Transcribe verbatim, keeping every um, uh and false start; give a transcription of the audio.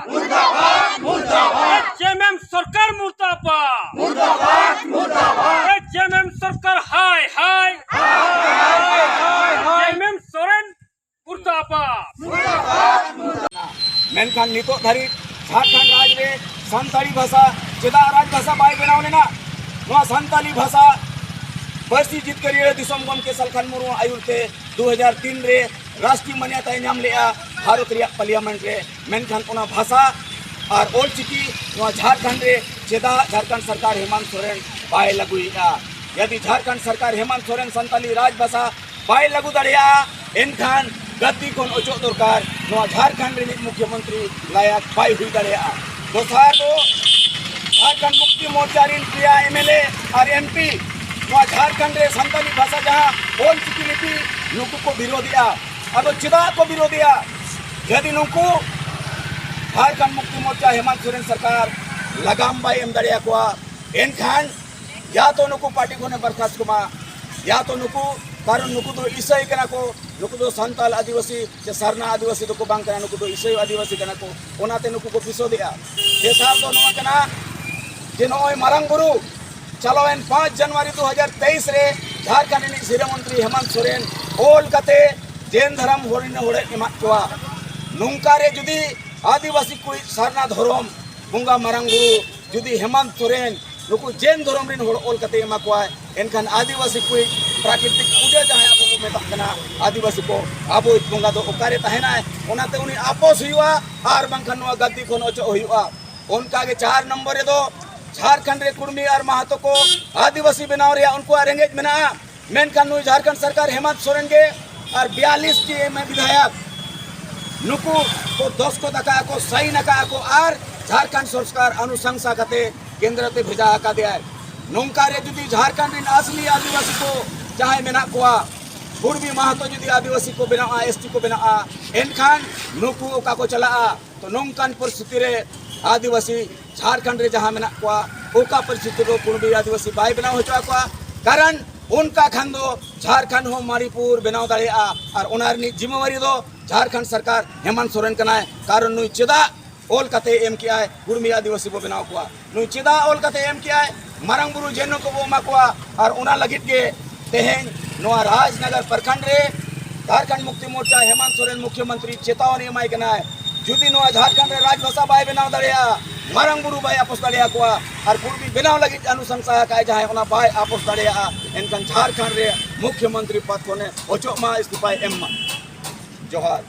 मुर्दाबाद, मुर्दाबाद। जेएमएम सरकार मुर्दाबाद। मुर्दाबाद, मुर्दाबाद। जेएमएम सरकार हाय हाय। हाय, हाय, हाय। जेएमएम सोरेन मुर्दाबाद। ᱢᱮᱱᱠᱷᱟᱱ ᱱᱤᱛᱚᱜ ᱫᱷᱟᱹᱨᱤᱡ ᱡᱷᱟᱲᱠᱷᱚᱸᱰ ᱨᱟᱡᱽ ᱨᱮ ᱥᱟᱱᱛᱟᱲᱤ ᱵᱷᱟᱥᱟ ᱪᱮᱫᱟᱜ ᱨᱟᱡᱽ ᱵᱷᱟᱥᱟ ᱵᱟᱭ ᱵᱮᱱᱟᱣ ᱞᱮᱱᱟ? ᱱᱚᱣᱟ ᱥᱟᱱᱛᱟᱲᱤ ᱵᱷᱟᱥᱟ ᱯᱟᱹᱨᱥᱤ ᱡᱤᱛᱠᱟᱹᱨᱤᱭᱟᱹ ᱫᱤᱥᱚᱢ ᱜᱚᱢᱠᱮ ᱥᱟᱞᱠᱷᱟᱱ ᱢᱩᱨᱢᱩ ᱟᱹᱭᱩᱨ ᱛᱮ ᱫᱩ ᱦᱟᱡᱟᱨ ᱛᱤᱱ ᱨᱮ ᱨᱟᱥᱴᱨᱤᱭᱚ ᱢᱟᱱᱭᱟᱛᱟᱭ ᱧᱟᱢ ᱞᱮᱜᱼᱟ ᱵᱷᱟᱨᱚᱛ ᱨᱮᱭᱟᱜ ᱯᱟᱨᱞᱤᱭᱟᱢᱮᱱᱴ ᱨᱮ᱾ ᱢᱮᱱᱠᱷᱟᱱ ᱚᱱᱟ ᱵᱷᱟᱥᱟ ᱟᱨ ᱚᱞᱪᱤᱠᱤ ᱱᱚᱣᱟ ᱡᱷᱟᱲᱠᱷᱚᱸᱰ ᱨᱮ ᱪᱮᱫᱟᱜ ᱡᱷᱟᱲᱠᱷᱚᱸᱰ ᱥᱚᱨᱠᱟᱨ ᱦᱮᱢᱟᱱᱛ ᱥᱚᱨᱮᱱ ᱵᱟᱭ ᱞᱟᱹᱜᱩᱭᱮᱫᱼᱟ? ᱡᱩᱫᱤ ᱡᱷᱟᱲᱠᱷᱚᱸᱰ ᱥᱚᱨᱠᱟᱨ ᱦᱮᱢᱟᱱᱛ ᱥᱚᱨᱮᱱ ᱥᱟᱱᱛᱟᱲᱤ ᱨᱟᱡᱽ ᱵᱷᱟᱥᱟ ᱵᱟᱭ ᱞᱟᱹᱜᱩ ᱫᱟᱲᱮᱭᱟᱜᱼᱟ, ᱮᱱᱠᱷᱟᱱ ᱜᱟᱹᱫᱽᱫᱤ ᱠᱷᱚᱱ ᱚᱪᱚᱜ ᱫᱚᱨᱠᱟᱨ᱾ ᱱᱚᱣᱟ ᱡᱷᱟᱲᱠᱷᱚᱸᱰ ᱨᱤᱱᱤᱡ ᱢᱩᱠᱷᱭᱚᱢᱚᱱᱛᱨᱤ ᱞᱟᱭᱟᱠ ᱵᱟᱭ ᱦᱩᱭ ᱫᱟᱲᱮᱭᱟᱜᱼᱟ᱾ ᱫᱚᱥᱟᱨ ᱫᱚ ᱡᱷᱟᱲᱠᱷᱚᱸᱰ ᱢᱩᱠᱛᱤ ᱢᱳᱨᱪᱟ ᱨᱤᱱ ᱯᱮᱭᱟ ᱮᱢᱮᱞᱮ ᱟᱨ ᱮᱢᱯᱤ ᱱᱚᱣᱟ ᱡᱷᱟᱲᱠᱷᱚᱸᱰ ᱨᱮ ᱥᱟᱱᱛᱟᱲᱤ ᱵᱷᱟᱥᱟ ᱡᱟᱦᱟᱸ ᱚᱞ ᱪᱤᱠᱤ ᱞᱤᱯᱤ ᱱᱩᱠᱩ ᱠᱚ ᱵᱤᱨᱳᱫᱮᱜᱼᱟ᱾ ᱟᱫᱚ ᱪᱮᱫᱟᱜ ᱠᱚ ᱵᱤᱨᱳᱫᱮᱜᱼᱟ? ᱡᱩᱫᱤ ᱱᱩᱠᱩ ᱡᱷᱟᱲᱠᱷᱚᱸᱰ ᱢᱩᱠᱛᱤ ᱢᱳᱨᱪᱟ ᱦᱮᱢᱟᱱᱛ ᱥᱚᱨᱮᱱ ᱥᱚᱨᱠᱟᱨ ᱞᱟᱜᱟᱢ ᱵᱟᱭ ᱮᱢ ᱫᱟᱲᱮᱭᱟᱠᱚᱣᱟ, ᱮᱱᱠᱷᱟᱱ ᱭᱟ ᱛᱚ ᱱᱩᱠᱩ ᱯᱟᱨᱴᱤ ᱠᱷᱚᱱᱮ ᱵᱚᱨᱠᱷᱟᱥᱛ ᱠᱚᱢᱟ, ᱭᱟ ᱛᱚ ᱱᱩᱠᱩ, ᱠᱟᱨᱚᱱ ᱱᱩᱠᱩ ᱫᱚ ᱤᱥᱟᱹᱭ ᱠᱟᱱᱟ ᱠᱚ, ᱱᱩᱠᱩ ᱫᱚ ᱥᱟᱱᱛᱟᱞ ᱟᱹᱫᱤᱵᱟᱹᱥᱤ ᱥᱮ ᱥᱟᱨᱱᱟ ᱟᱹᱫᱤᱵᱟᱹᱥᱤ ᱫᱚᱠᱚ ᱵᱟᱝ ᱠᱟᱱᱟ, ᱱᱩᱠᱩ ᱫᱚ ᱤᱥᱟᱹᱭ ᱟᱹᱫᱤᱵᱟᱹᱥᱤ ᱠᱟᱱᱟ ᱠᱚ, ᱚᱱᱟᱛᱮ ᱱᱩᱠᱩ ᱠᱚ ᱵᱤᱥᱳᱫᱮᱜᱼᱟ᱾ ᱛᱮᱥᱟᱨ ᱫᱚ ᱱᱚᱣᱟ ᱠᱟᱱᱟ ᱡᱮ ᱱᱚᱜᱼᱚᱭ ᱢᱟᱨᱟᱝ ᱵᱩᱨᱩ ᱪᱟᱞᱟᱣᱮᱱ ᱯᱟᱸᱪ ᱡᱟᱱᱩᱣᱟᱨᱤ ᱫᱩ ᱦᱟᱡᱟᱨ ᱛᱮᱭᱤᱥ ᱨᱮ ᱡᱷᱟᱲᱠᱷᱚᱸᱰ ᱨᱤᱱᱤᱡ ᱥᱤᱨᱟᱹ ᱢᱚᱱᱛᱨᱤ ᱦᱮᱢᱟᱱᱛ ᱥᱚᱨᱮᱱ ᱚᱞ ᱠᱟᱛᱮ ᱡᱮᱱ ᱫᱷᱚᱨᱚᱢ ᱦᱚᱲ ᱨᱤᱱ ᱦᱚᱲᱮ ᱮᱢᱟᱫ ᱠᱚᱣᱟ᱾ ᱱᱚᱝᱠᱟ ᱨᱮ ᱡᱩᱫᱤ ᱟᱹᱫᱤᱵᱟᱹᱥᱤ ᱠᱚᱭᱤᱡ ᱥᱟᱨᱱᱟ ᱫᱷᱚᱨᱚᱢ ᱵᱚᱸᱜᱟ ᱢᱟᱨᱟᱝ ᱵᱩᱨᱩ ᱡᱩᱫᱤ ᱦᱮᱢᱟᱱᱛ ᱥᱚᱨᱮᱱ ᱱᱩᱠᱩ ᱡᱮᱱ ᱫᱷᱚᱨᱚᱢ ᱨᱤᱱ ᱦᱚᱲ ᱚᱞ ᱠᱟᱛᱮ ᱮᱢᱟ ᱠᱚᱣᱟᱭ, ᱮᱱᱠᱷᱟᱱ ᱟᱹᱫᱤᱵᱟᱹᱥᱤ ᱠᱚᱭᱤᱡ ᱯᱨᱟᱠᱨᱤᱛᱤᱠ ᱯᱩᱡᱟᱹ ᱡᱟᱦᱟᱸᱭ ᱟᱵᱚ ᱵᱚ ᱢᱮᱛᱟᱜ ᱠᱟᱱᱟ ᱟᱹᱫᱤᱵᱟᱹᱥᱤ ᱠᱚ, ᱟᱵᱚᱭᱤᱡ ᱵᱚᱸᱜᱟ ᱫᱚ ᱚᱠᱟᱨᱮ ᱛᱟᱦᱮᱱᱟᱭ? ᱚᱱᱟᱛᱮ ᱩᱱᱤ ᱟᱯᱚᱥ ᱦᱩᱭᱩᱜᱼᱟ ᱟᱨ ᱵᱟᱝᱠᱷᱟᱱ ᱱᱚᱣᱟ ᱜᱟᱹᱫᱽᱫᱤ ᱠᱷᱚᱱ ᱚᱪᱚᱜ ᱦᱩᱭᱩᱜᱼᱟ᱾ ᱚᱱᱠᱟᱜᱮ ᱪᱟᱨ ᱱᱚᱢᱵᱚᱨ ᱨᱮᱫᱚ ᱡᱷᱟᱲᱠᱷᱚᱸᱰ ᱨᱮ ᱠᱩᱲᱢᱤ ᱟᱨ ᱢᱟᱦᱟᱛᱚ ᱠᱚ ᱟᱹᱫᱤᱵᱟᱹᱥᱤ ᱵᱮᱱᱟᱣ ᱨᱮᱭᱟᱜ ᱩᱱᱠᱩᱣᱟᱜ ᱨᱮᱸᱜᱮᱡ ᱢᱮᱱᱟᱜᱼᱟ᱾ ᱢᱮᱱᱠᱷᱟᱱ ᱱᱩᱭ ᱡᱷᱟᱲᱠᱷᱚᱸᱰ ᱥᱚᱨᱠᱟᱨ ᱦᱮᱢᱟᱱᱛ ᱥᱚᱨᱮᱱ ᱜᱮ ᱟᱨ ᱵᱤᱭᱟᱞᱤᱥ ᱴᱤ ᱮᱢ ᱮ ᱵᱤᱫᱷᱟᱭᱚᱠ ᱱᱩᱠᱩ ᱠᱚ ᱫᱚᱥᱠᱚᱛ ᱟᱠᱟᱫᱼᱟ ᱠᱚ, ᱥᱟᱭᱤᱱ ᱟᱠᱟᱫᱼᱟ ᱠᱚ ᱟᱨ ᱡᱷᱟᱲᱠᱷᱚᱸᱰ ᱥᱚᱨᱠᱟᱨ ᱚᱱᱩᱥᱟᱝᱥᱟ ᱠᱟᱛᱮ ᱠᱮᱱᱫᱨᱚ ᱛᱮ ᱵᱷᱮᱡᱟ ᱟᱠᱟᱫᱮᱭᱟᱭ᱾ ᱱᱚᱝᱠᱟ ᱨᱮ ᱡᱩᱫᱤ ᱡᱷᱟᱲᱠᱷᱚᱸᱰ ᱨᱮᱱ ᱟᱥᱞᱤ ᱟᱹᱫᱤᱵᱟᱹᱥᱤ ᱠᱚ ᱡᱟᱦᱟᱸᱭ ᱢᱮᱱᱟᱜ ᱠᱚᱣᱟ, ᱠᱩᱲᱢᱤ ᱢᱟᱦᱟᱛᱚ ᱡᱩᱫᱤ ᱟᱹᱫᱤᱵᱟᱹᱥᱤ ᱠᱚ ᱵᱮᱱᱟᱜᱼᱟ, ᱮᱥ ᱴᱤ ᱠᱚ ᱵᱮᱱᱟᱜᱼᱟ, ᱮᱱᱠᱷᱟᱱ ᱱᱩᱠᱩ ᱚᱠᱟ ᱠᱚ ᱪᱟᱞᱟᱜᱼᱟ? ᱛᱚ ᱱᱚᱝᱠᱟᱱ ᱯᱚᱨᱤᱥᱛᱷᱤᱛᱤ ᱨᱮ ᱟᱹᱫᱤᱵᱟᱹᱥᱤ ᱡᱷᱟᱲᱠᱷᱚᱸᱰ ᱨᱮ ᱡᱟᱦᱟᱸ ᱢᱮᱱᱟᱜ ᱠᱚᱣᱟ, ᱚᱠᱟ ᱯᱚᱨᱤᱥᱛᱷᱤᱛᱤ ᱨᱮ ᱠᱩᱲᱢᱤ ᱟᱹᱫᱤᱵᱟᱹᱥᱤ ᱵᱟᱭ ᱵᱮᱱᱟᱣ ᱦᱚᱪᱚ ᱟᱠᱚᱣᱟ? ᱠᱟᱨᱚᱱ ᱚᱱᱠᱟ ᱠᱷᱟᱱ ᱫᱚ ᱡᱷᱟᱲᱠᱷᱚᱸᱰ ᱦᱚᱸ ᱢᱟᱬᱤᱯᱩᱨ ᱵᱮᱱᱟᱣ ᱫᱟᱲᱮᱭᱟᱜᱼᱟ᱾ ᱟᱨ ᱚᱱᱟ ᱨᱤᱱᱤᱡ ᱡᱤᱢᱟᱹᱣᱟᱨᱤ ᱫᱚ ᱡᱷᱟᱲᱠᱷᱚᱸᱰ ᱥᱚᱨᱠᱟᱨ ᱦᱮᱢᱟᱱᱛ ᱥᱚᱨᱮᱱ ᱠᱟᱱᱟᱭ᱾ ᱠᱟᱨᱚᱱ ᱱᱩᱭ ᱪᱮᱫᱟᱜ ᱚᱞ ᱠᱟᱛᱮ ᱮᱢ ᱠᱮᱜᱼᱟᱭ, ᱠᱩᱲᱢᱤ ᱟᱹᱫᱤᱵᱟᱹᱥᱤ ᱵᱚ ᱵᱮᱱᱟᱣ ᱠᱚᱣᱟ᱾ ᱱᱩᱭ ᱪᱮᱫᱟᱜ ᱚᱞ ᱠᱟᱛᱮ ᱮᱢ ᱠᱮᱜᱼᱟᱭ? ᱢᱟᱨᱟᱝ ᱵᱩᱨᱩ ᱡᱮᱱᱚ ᱠᱚᱵᱚ ᱮᱢᱟ ᱠᱚᱣᱟ᱾ ᱟᱨ ᱚᱱᱟ ᱞᱟᱹᱜᱤᱫ ᱜᱮ ᱛᱮᱦᱮᱧ ᱱᱚᱣᱟ ᱨᱟᱡᱽᱱᱚᱜᱚᱨ ᱯᱨᱚᱠᱷᱚᱸᱰ ᱨᱮ ᱡᱷᱟᱲᱠᱷᱚᱸᱰ ᱢᱩᱠᱛᱤ ᱢᱳᱨᱪᱟ ᱦᱮᱢᱟᱱᱛ ᱥᱚᱨᱮᱱ ᱢᱩᱠᱷᱭᱚᱢᱚᱱᱛᱨᱤ ᱪᱮᱛᱟᱣᱟᱱᱤ ᱮᱢᱟᱭ ᱠᱟᱱᱟᱭ, ᱡᱩᱫᱤ ᱱᱚᱣᱟ ᱡᱷᱟᱲᱠᱷᱚᱸᱰ ᱨᱮ ᱨᱟᱡᱽᱵᱷᱟᱥᱟ ᱵᱟᱭ ᱵᱮᱱᱟᱣ ᱫᱟᱲᱮᱭᱟᱜᱼᱟ, ᱢᱟᱨᱟᱝ ᱵᱩᱨᱩ ᱵᱟᱭ ᱟᱯᱚᱥ ᱫᱟᱲᱮᱭᱟᱠᱚᱣᱟ, ᱟᱨ ᱠᱩᱲᱢᱤ ᱵᱮᱱᱟᱣ ᱞᱟᱹᱜᱤᱫ ᱚᱱᱩᱥᱚᱝᱥᱟ ᱟᱠᱟᱫ ᱡᱟᱦᱟᱸᱭ, ᱚᱱᱟ ᱵᱟᱭ ᱟᱯᱚᱥ ᱫᱟᱲᱮᱭᱟᱜᱼᱟ, ᱮᱱᱠᱷᱟᱱ ᱡᱷᱟᱲᱠᱷᱚᱸᱰ ᱨᱮ ᱢᱩᱠᱷᱭᱚᱢᱚᱱᱛᱨᱤ ᱯᱚᱫ ᱠᱷᱚᱱᱮ ᱚᱪᱚᱜ ᱢᱟ, ᱤᱥᱛᱤᱯᱷᱟᱭ ᱮᱢ ᱢᱟ᱾ ᱡᱚᱦᱟᱨ᱾